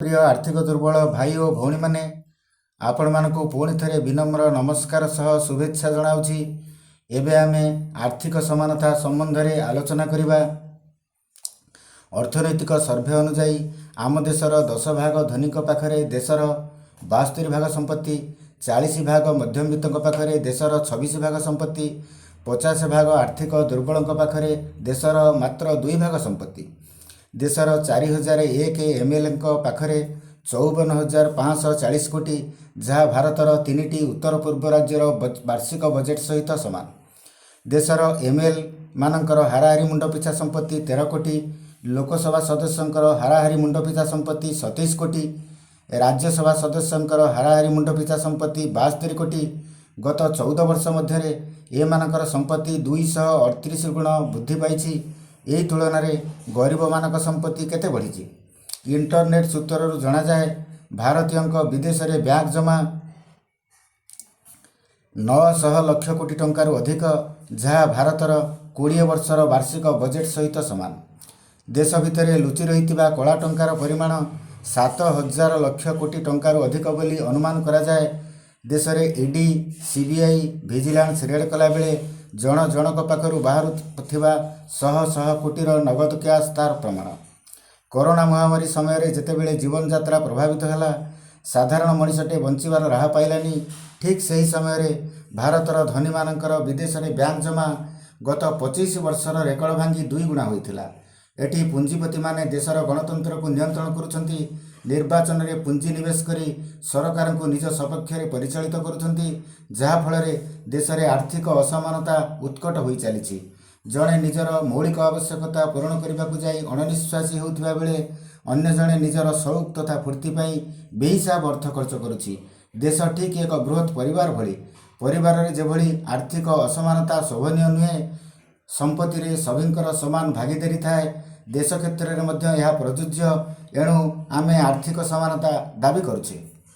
ପ୍ରିୟ ଆର୍ଥିକ ଦୁର୍ବଳ ଭାଇ ଓ ଭଉଣୀମାନେ, ଆପଣମାନଙ୍କୁ ପୁଣି ଥରେ ବିନମ୍ର ନମସ୍କାର ସହ ଶୁଭେଚ୍ଛା ଜଣାଉଛି। ଏବେ ଆମେ ଆର୍ଥିକ ସମାନତା ସମ୍ବନ୍ଧରେ ଆଲୋଚନା କରିବା। ଅର୍ଥନୈତିକ ସର୍ଭେ ଅନୁଯାୟୀ ଆମ ଦେଶର 10 ଭାଗ ଧନୀଙ୍କ ପାଖରେ ଦେଶର 72 ଭାଗ ସମ୍ପତ୍ତି, 40 ଭାଗ ମଧ୍ୟବିତ୍ତଙ୍କ ପାଖରେ ଦେଶର 26 ଭାଗ ସମ୍ପତ୍ତି, 50 ଭାଗ ଆର୍ଥିକ ଦୁର୍ବଳଙ୍କ ପାଖରେ ଦେଶର ମାତ୍ର 2 ଭାଗ ସମ୍ପତ୍ତି। ଦେଶର 4001 ଏମ୍ଏଲ୍ଏଙ୍କ ପାଖରେ 54,540 କୋଟି, ଯାହା ଭାରତର ତିନିଟି ଉତ୍ତର ପୂର୍ବ ରାଜ୍ୟର ବାର୍ଷିକ ବଜେଟ୍ ସହିତ ସମାନ। ଦେଶର ଏମ୍ଏଲ୍ ମାନଙ୍କର ହାରାହାରି ମୁଣ୍ଡ ପିଛା ସମ୍ପତ୍ତି 13 କୋଟି, ଲୋକସଭା ସଦସ୍ୟଙ୍କର ହାରାହାରି ମୁଣ୍ଡ ପିଛା ସମ୍ପତ୍ତି 27 କୋଟି, ରାଜ୍ୟସଭା ସଦସ୍ୟଙ୍କର ହାରାହାରି ମୁଣ୍ଡ ପିଛା ସମ୍ପତ୍ତି 72 କୋଟି। ଗତ 14 ବର୍ଷ ମଧ୍ୟରେ ଏମାନଙ୍କର ସମ୍ପତ୍ତି 238 ଗୁଣ ବୃଦ୍ଧି ପାଇଛି। ଏହି ତୁଳନାରେ ଗରିବମାନଙ୍କ ସମ୍ପତ୍ତି କେତେ ବଢ଼ିଛି? ଇଣ୍ଟରନେଟ୍ ସୂତ୍ରରୁ ଜଣାଯାଏ, ଭାରତୀୟଙ୍କ ବିଦେଶରେ ବ୍ୟାଙ୍କ ଜମା 900 ଲକ୍ଷ କୋଟି ଟଙ୍କାରୁ ଅଧିକ, ଯାହା ଭାରତର 20 ବର୍ଷର ବାର୍ଷିକ ବଜେଟ୍ ସହିତ ସମାନ। ଦେଶ ଭିତରେ ଲୁଚି ରହିଥିବା କଳା ଟଙ୍କାର ପରିମାଣ 7,000 ଲକ୍ଷ କୋଟି ଟଙ୍କାରୁ ଅଧିକ ବୋଲି ଅନୁମାନ କରାଯାଏ। ଦେଶରେ ଇଡି, ସିବିଆଇ, ଭିଜିଲାନ୍ସ ରେଡ୍ କଲାବେଳେ ଜଣ ଜଣକ ପାଖରୁ ବାହାରୁଥିବା ଶହ ଶହ କୋଟିର ନଗଦ କ୍ୟାସ୍ ତାର ପ୍ରମାଣ। କରୋନା ମହାମାରୀ ସମୟରେ ଯେତେବେଳେ ଜୀବନଯାତ୍ରା ପ୍ରଭାବିତ ହେଲା, ସାଧାରଣ ମଣିଷଟେ ବଞ୍ଚିବାର ରାହା ପାଇଲାନି, ଠିକ୍ ସେହି ସମୟରେ ଭାରତର ଧନୀମାନଙ୍କର ବିଦେଶରେ ବ୍ୟାଙ୍କ ଜମା ଗତ 25 ବର୍ଷର ରେକର୍ଡ ଭାଙ୍ଗି ଦୁଇଗୁଣା ହୋଇଥିଲା। ଏଠି ପୁଞ୍ଜିପତିମାନେ ଦେଶର ଗଣତନ୍ତ୍ରକୁ ନିୟନ୍ତ୍ରଣ କରୁଛନ୍ତି। ନିର୍ବାଚନରେ ପୁଞ୍ଜି ନିବେଶ କରି ସରକାରଙ୍କୁ ନିଜ ସପକ୍ଷରେ ପରିଚାଳିତ କରୁଛନ୍ତି, ଯାହାଫଳରେ ଦେଶରେ ଆର୍ଥିକ ଅସମାନତା ଉତ୍କଟ ହୋଇ ଚାଲିଛି। ଜଣେ ନିଜର ମୌଳିକ ଆବଶ୍ୟକତା ପୂରଣ କରିବାକୁ ଯାଇ ଅଣନିଃଶ୍ୱାସୀ ହେଉଥିବା ବେଳେ ଅନ୍ୟ ଜଣେ ନିଜର ସଉକ ତଥା ଫୂର୍ତ୍ତି ପାଇଁ ବେହିସାବ ଅର୍ଥ ଖର୍ଚ୍ଚ କରୁଛି। ଦେଶ ଠିକ୍ ଏକ ବୃହତ୍ ପରିବାର ଭଳି। ପରିବାରରେ ଯେଭଳି ଆର୍ଥିକ ଅସମାନତା ଶୋଭନୀୟ ନୁହେଁ, ସମ୍ପତ୍ତିରେ ସଭିଙ୍କର ସମାନ ଭାଗିଦାରୀ ଥାଏ, ଦେଶ କ୍ଷେତ୍ରରେ ମଧ୍ୟ ଏହା ପ୍ରଯୁଜ୍ୟ। ଏଣୁ ଆମେ ଆର୍ଥିକ ସମାନତା ଦାବି କରୁଛେ।